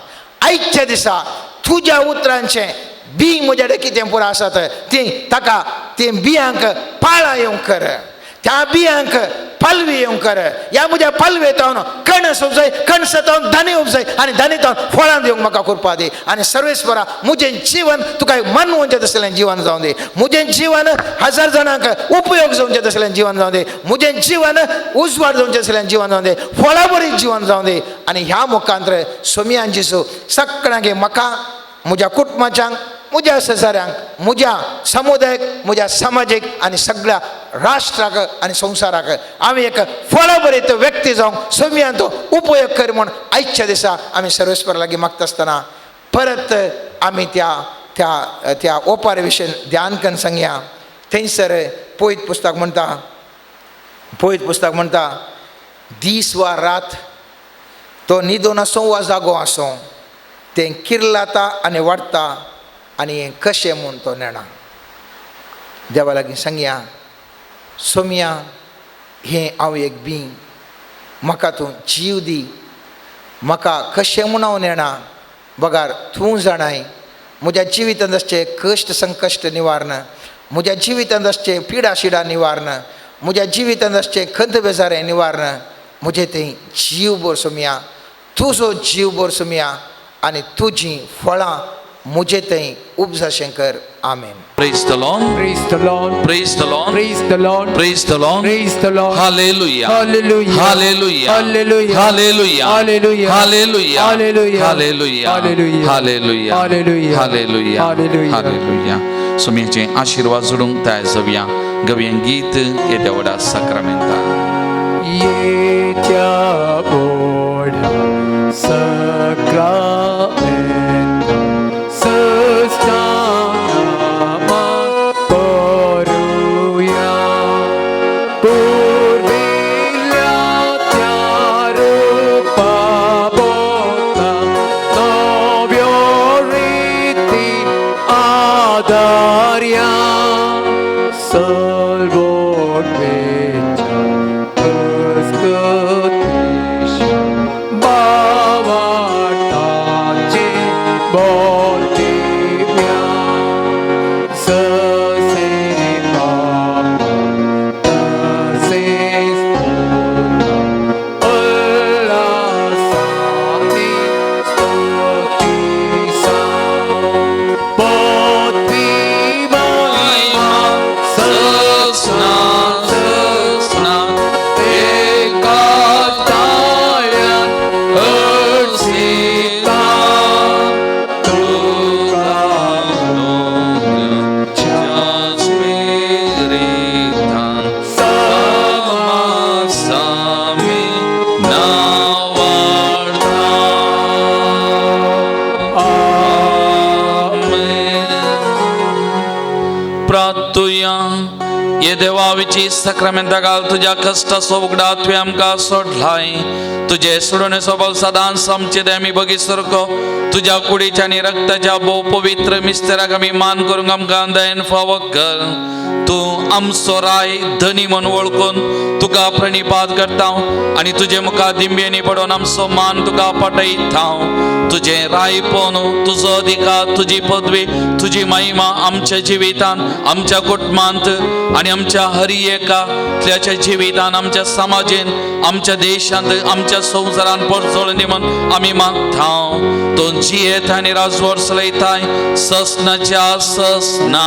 आयच्या दिसा तुज्या उतरांचें बी म्हज्या कडेन कितें पुरो आसात ती ताका ती बियांक पाळां येवंक कर, त्या बियांक पालवी येवंक कर, ह्या म्हज्या पालवेतावन कणस उपजाय, कणसातावन धानी उपजाय आनी धानीतावन फळां दिवंक म्हाका कृपा दी. आनी सर्वेस्परा म्हजें जीवन तुका मनवंचें तसलें जीवन जावं दी, म्हजें जीवन हजार जाणांक उपयोग जावचें तसलें जीवन जावं दी, म्हजें जीवन उजवाड जावचें तसलें जीवन जावं दी, फळां बरी जीवन जावं दी. आनी ह्या मुखांत्र सोमयान जेजू सगळ्यांक म्हाका, म्हज्या कुटुंबाच्यांक, म्हज्या शेजाऱ्यांक, म्हज्या समुदायाक, म्हज्या समाजीक आनी सगळ्या राष्ट्राक आनी संवसाराक आमी एक फळभरीत व्यक्ती जावंक सोमयान तो उपयोग कर म्हूण आयच्या दिसा आमी सर्वेस्परा लागीं मागता आसतना परत आमी त्या त्या त्या ओपार विशयन ध्यान करून सांगया. थंयसर पयत पुस्तक म्हणटा, पयत पुस्तक म्हणटा, दीस वा रात तो न्हिदून आसूं वा जागो आसूं तें किर्लाता आनी वाडटा आनी हें कशें म्हूण तो नेणा. देवा लागीं सांगया, सोमया हें हांव एक बी, म्हाका तूं जीव दी, म्हाका कशें म्हूण हांव नेणा बगार तूं जाणाय, म्हज्या जिवितांत आसचे कश्ट संकश्ट निवारण, म्हज्या जिवितांत आसचे पिडा शिडा निवारण, म्हज्या जिवितांत आसचे खंत बेजारें निवारण, म्हजें तें जीव भर सोमया, तुजो जीव भर सोमया आनी तुजीं फळां म्हजे थंय उपजाशें कर. आमेन. Praise the Lord. Praise the Lord. Praise the Lord. Praise the Lord. Praise the Lord. Praise the Lord. Hallelujah. Hallelujah. Hallelujah. Hallelujah. Hallelujah. Hallelujah. Hallelujah. Hallelujah. Hallelujah. Hallelujah. Hallelujah. Hallelujah. Hallelujah. Hallelujah. Hallelujah. स्वामीचे आशीर्वाद जोडूंक तयार जावया. गवयें गीत येद्या व्हडा साक्रामेंतान. येत्या व्हडा साक्रामेंतान सस्तानामा करुया, पुर्विल्ल्या त्या रुपा बोता नव्यो रिती आदार्या, सर्वोच्च स्तुतीश बावाटाचे बोलतिव्या, ससे बाप तसेच पुत्र उल्हासाने स्तुतीसा, पृथ्वी महिमा सस्ना ये देवा विची साक्रामेंता घाल तुज्या कश्टाचो उगडा तुवें आमकां सोडलाय. तुजे सोडोवणेचो बल सदांच आमचे दे आमी बगी सारको तुज्या कुडीच्या आनी रक्ताच्या भोव पवित्र मिस्तेराक आमी मान करूंक आमकां दयेन फावो कर. तूं आमचो राय धनी म्हूण वळखून तुका प्रणिपात करता आनी तुजे मुखार दिंब्यांनी पडोवन आमचो मान तुका पाटयता. तुजें रायपण, तुजो अधिकार, तुजी पदवी, तुजी महिमा आमच्या जिवितान, आमच्या कुटुंबांत आनी आमच्या हरी एकाच्या जिवितान, आमच्या समाजेन, आमच्या देशांत, आमच्या संवसारान परजळून दी म्हूण आमी मागता. तूं जियेत आनी राजवट चलयताय ससनाच्या ससना.